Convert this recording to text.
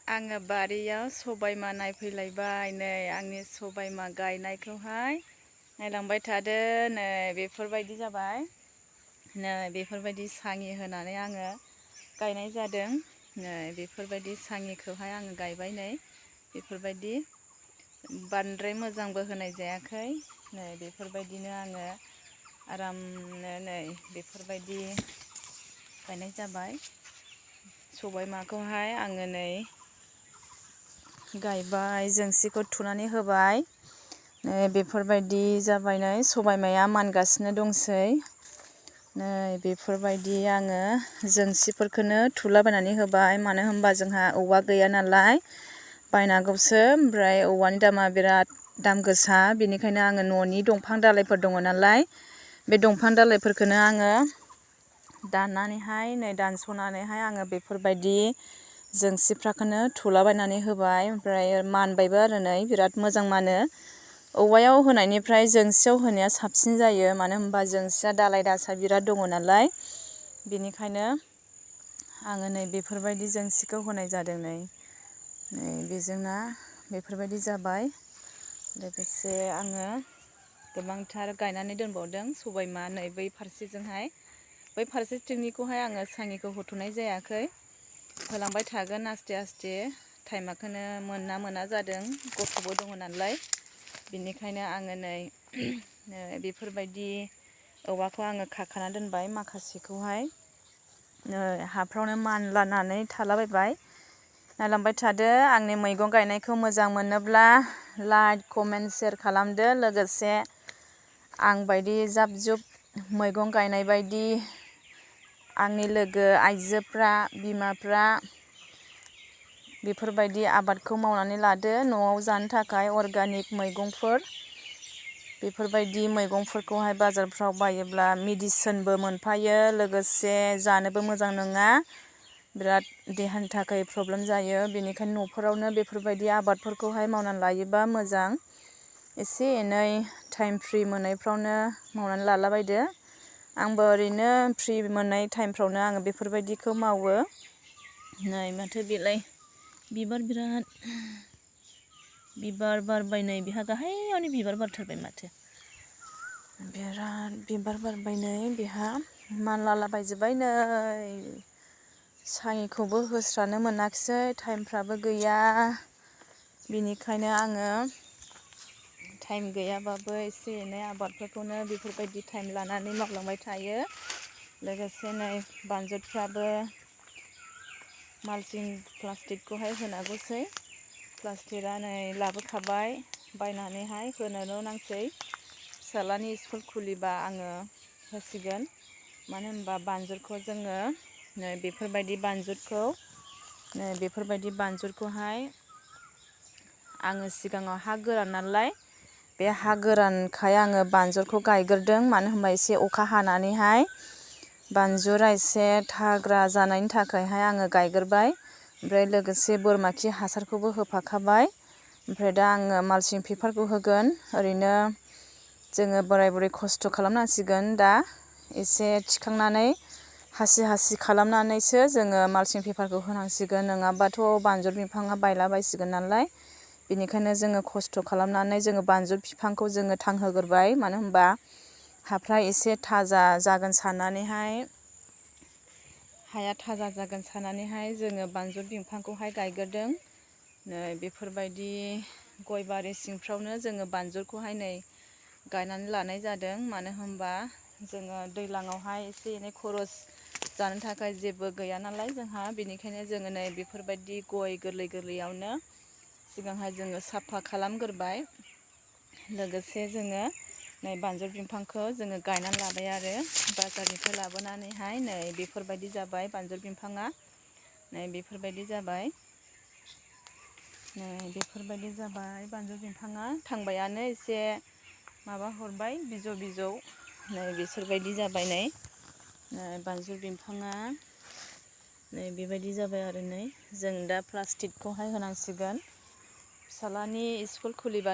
आङो बारियाव सबायमा नायफैलायबाय। नै आंनि सबायमा गायनायखौहाय नायलांबाय थादो। नै बेफोरबायदि जाबाय। नै बेफोरबायदि साङि होनानै आङो गायनाय जादों। नै बेफोरबायदि साङिखौहाय आङो गायबाय। नै बेफोरबायदि बांद्राय मोजांबो होनाय जायाखै। नै बेफोरबायदिनो आङो आरामनो नै बेफोरबायदि गायनाय जाबाय। सबायमाखौहाय आङो नै गायबाय, जोंसिखौ थुनानै होबाय। नै बेफोरबायदि जाबाय। नै सबायमाया मानगासिनो दंसै। नै बेफोरबायदि आङो जोंसिफोरखौनो थुलाबायनानै होबाय। मानो होनबा जोंहा औवा गैया नालाय बायनांगौसो। ओमफ्राय औवानि दामा बिराद दाम गोसा। बेनिखायनो आङो न'नि दंफां दालाइफोर दङ नालाय, बे दंफां दालाइफोरखौनो आङो दाननानैहाय नै दानस'नानैहाय आङो बेफोरबायदि जोंसिफ्राखौनो थुलाबायनानै होबाय। ओमफ्राय मानबायबो आरो नै बिराद मोजां मानो। औवायाव होनायनिफ्राय जोंसियाव होनाया साबसिन जायो। मानो होनबा जोंसिया दालाइ दासा बिराद दङ नालाय, बेनिखायनो आङो नै बेफोरबायदि जोंसिखौ होनाय जादों। नै बेजोंना बेफोरबायदि जाबाय। लोगोसे आङो गोबांथार गायनानै दोनबावदों सबायमा। नै बै फारसेजोंहाय, बै फारसेथिंनिखौहाय आङो साङिखौ होथ'नाय जायाखै। होलांबाय थागोन आस्थे आस्थे। टाइमाखौनो मोना जादों, गथ'बो दङ नालाय। बेनिखायनो आङो नै बेफोरबायदि औवाखौ आङो खाखाना दोनबाय। माखासेखौहाय हाफ्रावनो मानलानानै थालाबायबाय। नायलांबाय थादो। आंनि मैगं गायनायखौ मोजां मोनोब्ला लाइक, कमेन्ट, शेयार खालामदो। लोगोसे आं बायदि जाब जुब मैगं गायनाय बायदि आंनि लोगो आइजोफ्रा, बिमाफ्रा बेफोरबायदि आबादखौ मावनानै लादो। न'आव जानो थाखाय अर्गानिक मैगंफोर। बेफोरबायदि मैगंफोरखौहाय बाजारफ्राव बायोब्ला मेडिसिनबो मोनफायो। लोगोसे जानोबो मोजां नङा, बिराद देहानि थाखाय प्रब्लेम जायो। बेनिखायनो न'फोरावनो बेफोरबायदि आबादफोरखौहाय मावनानै लायोबा मोजां। एसे एनै टाइम फ्रि मोननायफ्रावनो मावनानै लालाबायदो। आंबो ओरैनो फ्रि मोननाय टाइमफ्रावनो आङो बेफोरबायदिखौ मावो। नै माथो बेलाय बिबार बिराद बिबार बारबाय। नै बेहा गाहायावनो बिबार बारथारबाय माथो। बिराद बिबार बारबाय। नै बेहा मानलालाबायजोब्बाय। नै साङिखौबो होस्रानो मोनाखिसै, टाइमफ्राबो गैया। बेनिखायनो आङो टाइम गैयाबाबो एसे एनै आबादफोरखौनो बेफोरबायदि टाइम लानानै मावलांबाय थायो। लोगोसे नै बानजुदफ्राबो मालसिं प्लास्टिकखौहाय होनांगौसै। प्लास्टिकआ नै लाबोखाबाय बायनानैहाय, होनोल' नांसै। फिसाज्लानि स्कुल खुलिबा आङो होसिगोन। मानो होनबा बानजुदखौ जोङो नै बेफोरबायदि बानजुदखौहाय आङो सिगाङाव हा गोरान नालाय, बे हा गोरानखाय आङो बानजुदखौ गायग्रोदों। मानो होनबा एसे अखा हानानैहाय बानजुदा एसे थाग्रा जानायनि थाखायहाय आङो गायग्रोबाय। ओमफ्राय लोगोसे बोरमा खि हासारखौबो होफाखाबाय। ओमफ्राय दा आङो मालसिं पेपारखौ होगोन। ओरैनो जोङो बोराय बुरै खस्थ' खालामनांसिगोन। दा एसे थिखांनानै हासि खालामनानैसो जोङो मालसिं पेपारखौ होनांसिगोन। नङाबाथ' बानजुद बिफाङा बायलाबायसिगोन नालाय। बेनिखायनो जोङो खस्थ' खालामनानै जोङो बानजुद बिफांखौ जोङो थांहोग्रोबाय। मानो होनबा हाफ्रा एसे थाजा जागोन साननानैहाय, हाया थाजा जागोन साननानैहाय जोङो बानजुद बिफांखौहाय गायग्रोदों। नै बेफोरबायदि गय बारि सिंफ्रावनो जोङो बानजुदखौहाय नै गायनानै लानाय जादों। मानो होनबा जोङो दैज्लाङावहाय एसे एनै खरस जानो थाखाय जेबो गैया नालाय जोंहा। बेनिखायनो जोङो नै बेफोरबायदि गय गोरलै गोरलैयावनो सिगांहाय जोङो साफा खालामग्रोबाय। लोगोसे जोङो नै बानजुद बिफांखौ जोङो गायनानै लाबाय आरो बाजारनिफ्राय लाबोनानैहाय। नै बेफोरबायदि जाबाय बानजुद बिफाङा। नै बेफोरबायदि जाबाय। नै बेफोरबायदि जाबाय बानजुद बिफाङा। थांबायानो एसे माबा हरबाय बिजौ। नै बिसोरबायदि जाबाय। नै बानजुद बिफाङा नै बेबायदि जाबाय आरो। नै जों दा प्लास्टिकखौहाय होनांसिगोन। फिसाज्लानि स्कुल खुलिबा